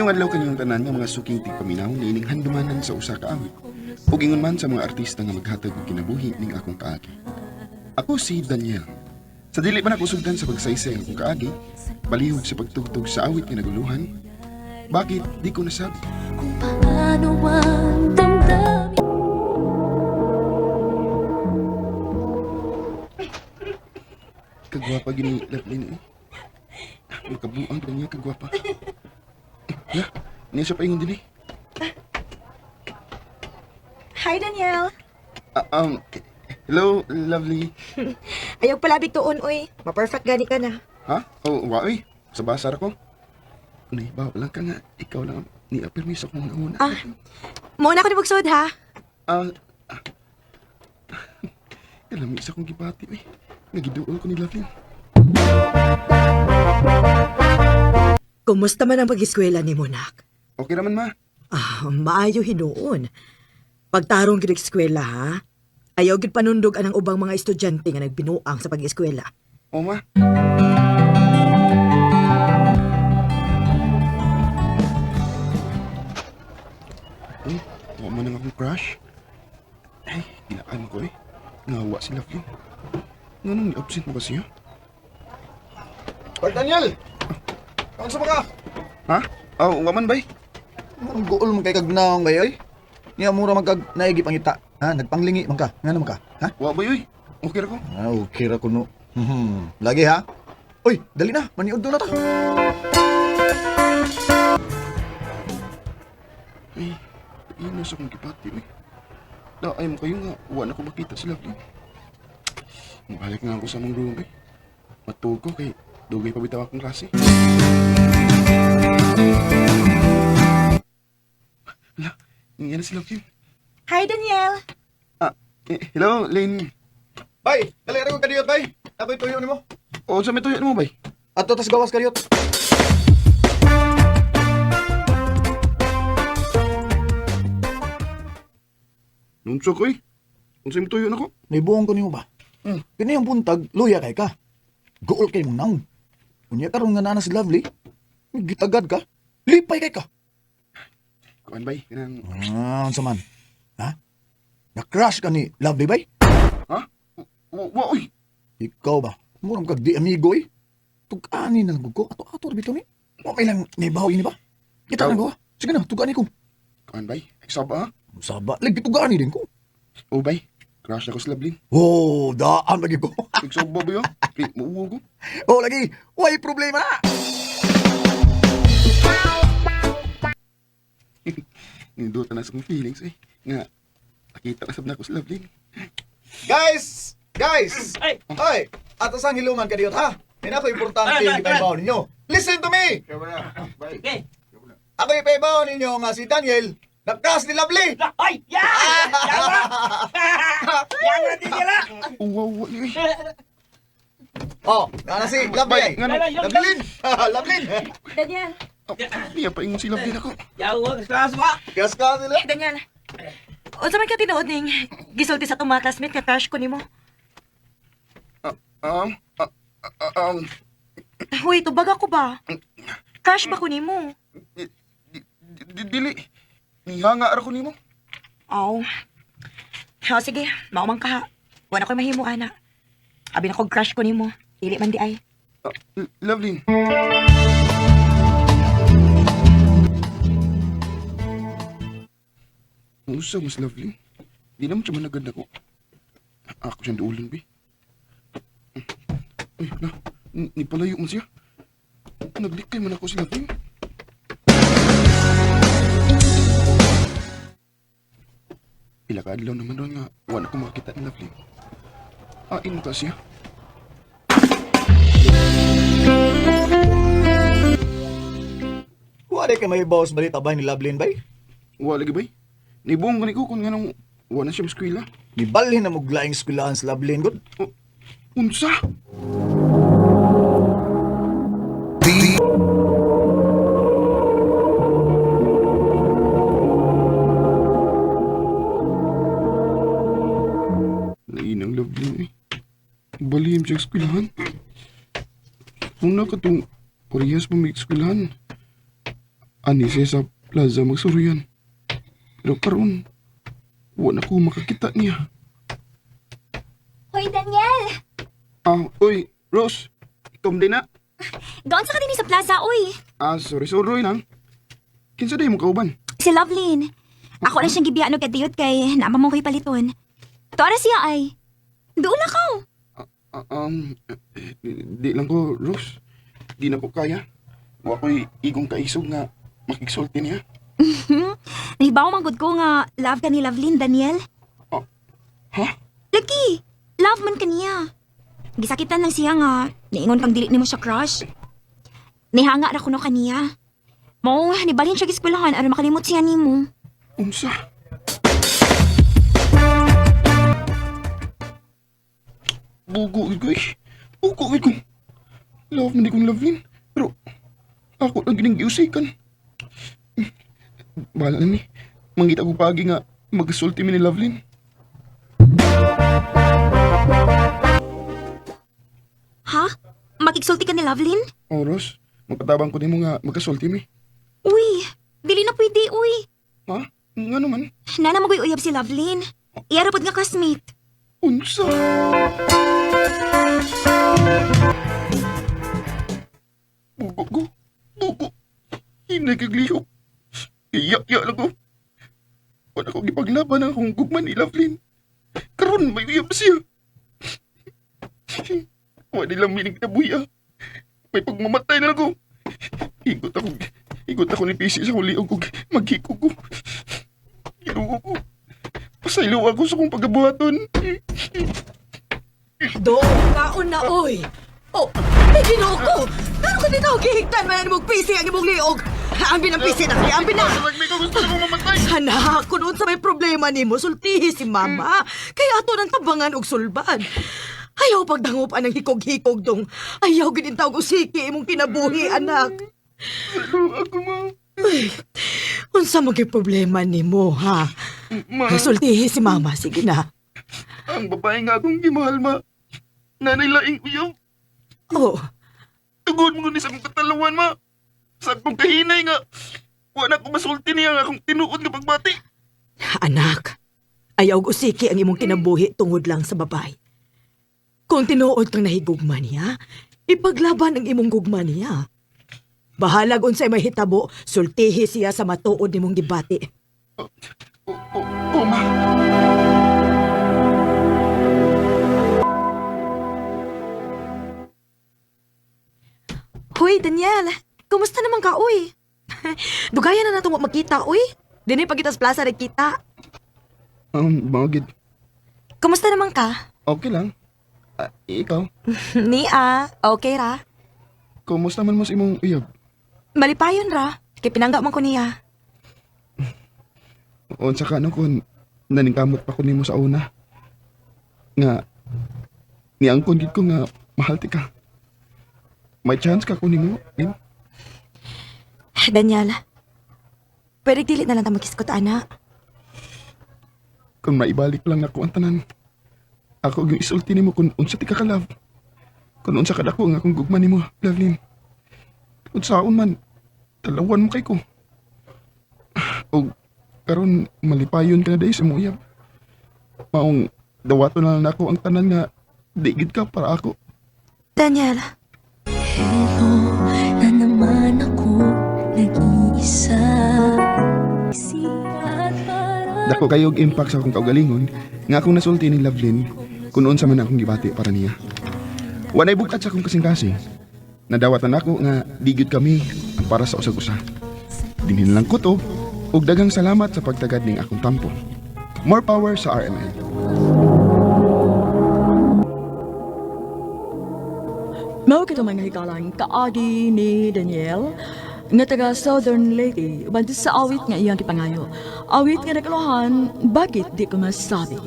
Maayong adlaw kaninyong tanan nga mga suking tigpaminaw niining handumanan sa usa ka awit. Ug ingon man sa mga artista nga maghatag og kinabuhi ning akong kaagi. Ako si Daniel. Sa dili pa nako sugdan sa pagsaysay ang akong kaagi, palihog sa pagtugtog sa awit nga naguluhan, bakit di ko nasabi? Kung paano ang damdamin. Kagwapa gini Lovelyn eh. Makabuang gini niya kagwapa. Ya, niya siya paingon din eh. Hi, Daniel. Ah, hello, lovely. Ayaw palabig tuon, oy. Ma-perfect gani ka na. Ha? Oh, wa eh. Sa basar ko. Naibaw lang ka nga. Ikaw lang ang ni-apirmi sa akong una. Ah, muna ko ni Bugsod, ha? Ah, ah. Kalami sa akong gibati, eh. Nagiduol ko ni Lovelyn. Kumusta man ang pag-eskwela ni Monak? Okay raman, ma. Ah, maayo hinuon. Pagtarong gid eskwela ha. Ayaw gid panundog anang ubang mga estudyante nga nagbinuang sa pag-eskwela. O, ma. Uy, wa man ang akong crush. Ay, ginaan ko eh. Ngawa si Lovelyn. Nga nung ni-absent mo kasi, ha? Hoy, Daniel! Kaunsa ba ka? Ha? Oh, wa man, bay. Ang guol man kay kag naong bay oy. Niya mura man kag naigi pangita. Ha, nagpanglingi man ka. Ngano man ka? Ha? Wa bay, uy. Okay ra ko. Ah, okay ra kuno. Lagi ha. Oy, dali na, maniud na ta. Ay, ina sa akong gibati, uy. Daay mo kayo nga, wa na ko makita si Lovelyn. Mabalik na ako sa among room, eh. Matuog ko kay dugay pa bitaw akong klase. Hala, niya na si Lovelyn. Hi, Daniel. Ah, eh, hello, Lynn. Bay, dali ra ko kadiyot bay. Ako'y tuyo nimo. O, sa may tuyo mo, bay? Ato tas gawas kadiyot. Nunso ko, eh. Unsa may tuyo na ko? Naibuong ko nimo ba? Hmm. Kini ang buntag, luya kay ka. Guol kay mong naong. Unya karon nga naa na si Lovely. Gitagad ka. Lipay kay ka. Kuan, bay? Kanang. Ah, unsa man? Ha? Na-crush ka ni Lovely bay? Ha? Wa, wa, uy. Ikaw ba? Murang kag di amigo eh. Tugani na lang ko. Ato-ato ra bitaw ni. Wa may lang naibaw ini ba? Kita Ikaw. na ko. Sige na, tugani ko. Kuan, bay? Saba, ha? Saba, lagi tugani din ko. O, bay? Crush na ko si Lovelyn. Oh, daan lagi ko. Igsaba ba yun? Kay, mauwo ko. Oh, lagi. Way problema na. Ninduta na sa akong feelings eh. Nga, nakita na sab na ko si Lovelyn. Guys! Guys! Ay! Ay! Ato sang hiluman kadiyot ha. Hindi ako importante yung ipaibaw ninyo. Listen to me! Okay. Ako ipaibaw ninyo nga si Daniel na-crush ni Lovely! Ay! Yeah! Yawa! Yawa din nila! Uwa, uwa, eh. Oh, na si Lovely ay. Bay, ngano? Lovelyn! Lovelyn! Daniel. Oh, niya pa ingon si Lovelyn ako. Yawa! Class ba? Gas ka sila. Daniel. Unsa man ka tinuod ning gisulti sa atong mga classmate nga crush ko nimo? Ah, um, ah, ah, um, Hoy, tubag ako ba? Crush ba ko nimo? di, di, dili. Nihanga ra ko nimo. Aw. Oh, sige, mao man ka. ha. Wala ko'y mahimo ana. Abi na kog crush ko nimo. Dili man di ay. Ah, Lovelyn. Usa mas Lovelyn. Di naman siya managad ako. Ako siyang duulan, bi. Uy, na. Nipalayo man siya. Naglikay man ako si Lovelyn. Pila ka adlaw naman ron nga wala ko makakita ni Lovelyn. Ain mo ka siya. Wala kay may boss balita bay ni Lovelyn bay? Wala lagi bay. Nibuong gani ko kung nganong wala na siya eskwela. Gibalhin na mo laing eskwelahan sa Lovelyn gud. O, unsa? Nainang Lovelyn eh. Balihim siya eskwelahan. Una ka tong parehas pa may eskwelahan. Ani siya sa plaza magsuruyan. Pero karon, wa na ko makakita niya. Hoy, Daniel! Ah, uy, Rose. Ikaw din na. Doon sa ka din sa plaza, uy. Ah, sorry, sorry lang. Kinsa day mo kauban? Si Lovelyn. Ako na siyang gibiyaan og kadiyot kay naama mo ko'y paliton. Tuara siya ay. Doon na ko. Ah, di lang ko, Rose. Di na ko kaya. Wa ko'y igong kaisog nga makigsulti niya. Nahibaw man gud ko nga love ka ni Lovelyn, Daniel. Ah, ha? Lagi, love man kaniya. Gisakitan lang siya nga niingon kang dili nimo siya crush. Nihanga ra kuno kaniya. Mao nibalhin siya eskwelahan aron makalimot siya nimo. Unsa? Bugo gid ko eh. Bugo gid ko. Love man di kong Lovelyn. Pero ako lang gining giusikan. Bahala na ni. Mangita ko paagi nga magsulti mi ni Lovelyn. Ha? Makigsulti ka ni Lovelyn? Oros, magpatabang ko nimo nga magkasulti mi. Uy, dili na pwede, uy. Ha? Nga naman. Nana magoy uyab si Lovelyn. Iyara pod nga classmate. Unsa? Bugo ko. Bugo. Hinay kaglihok. Iya-iya lang ko. Wala ko gipaglaban ang akong gugma ni Lovelyn. Karon may uyab siya. Wala nilang minig na buya. May pagmamatay na lang ko. Igot ako. Igot ako ni Pisi sa huli og maghiko ko. Ginoo ko. Pasaylo ako sa kong pagabuhaton. Do, kaon na, oy! Oh, ay, ginoo ko! Ano ka dito? Gihigtan man ang imong PC ang imong liog! Ambi ng PC na, ambi na! May gusto na kong mamatay. Anak, kung unsa may problema nimo, sultihi si mama. Kaya ato nang tabangan og sulbad. Ayaw pagdangop anang hikog-hikog dong. Ayaw ginintaw og usiki imong kinabuhi, anak. Pasaylo ako, ma. Ay, unsa man kay problema nimo, ha? Ma, Sultihi si mama, sige na. ang babae nga akong gimahal, ma. Nanay laing uyab. Oh, Tugod mo ni sa akong katalawan, ma. Sa akong kahinay nga. Wala ko masulti niya ang akong tinuod nga pagbati. anak. Ayaw og usiki ang imong kinabuhi tungod lang sa babae. Kung tinuod kang nahigugma niya, ipaglaban ang imong gugma niya. Bahalag unsay mahitabo, sultihi siya sa matuod nimong gibati. O, o, o, ma. Hoy, Daniel! Kumusta naman ka, uy? Dugayan na natong makita, uy. Dini pag sa plaza nagkita. Bagit. Kumusta naman ka? Okay lang. Ah, ikaw, Nia, okay ra. kumusta man mo sa imong uyab? Malipayon ra. Kay pinangga man ko niya. Unsa ka no kung naningkamot pa ko nimo sa una. Nga niangkon gid ko nga mahal ti ka. May chance ka ko nimo, Lin. Daniel, pwede dili na lang ta magiskot, ana. Kung maibalik lang nako ang tanan. Ako gyud isulti nimo kung unsa ti ka ka love. Kung unsa ka dako ang akong gugma nimo, Lovelyn. Kung saon man, talawan mo kay ko. Og karon malipayon ka na dahil sa imong uyab. Maong dawato na lang nako ang tanan nga di gid ka para ako. Daniel, Ito na naman ako nag-iisa. At parang Dako kayo og impact sa akong kaugalingon nga akong nasulti ni Lovelyn kung unsa man akong gibati para niya. Walay bukat sa akong kasing-kasing. Nadawatan nako nga di gyud kami ang para sa usag-usa. Dinhin lang ko to ug daghang salamat sa pagtagad ning akong tampo. More power sa RMN. Mao kito mga hikalang kaagi ni Daniel nga taga Southern Leyte uban sa awit nga iyang gipangayo. Awit nga nakaluhan, bakit di ko masabi?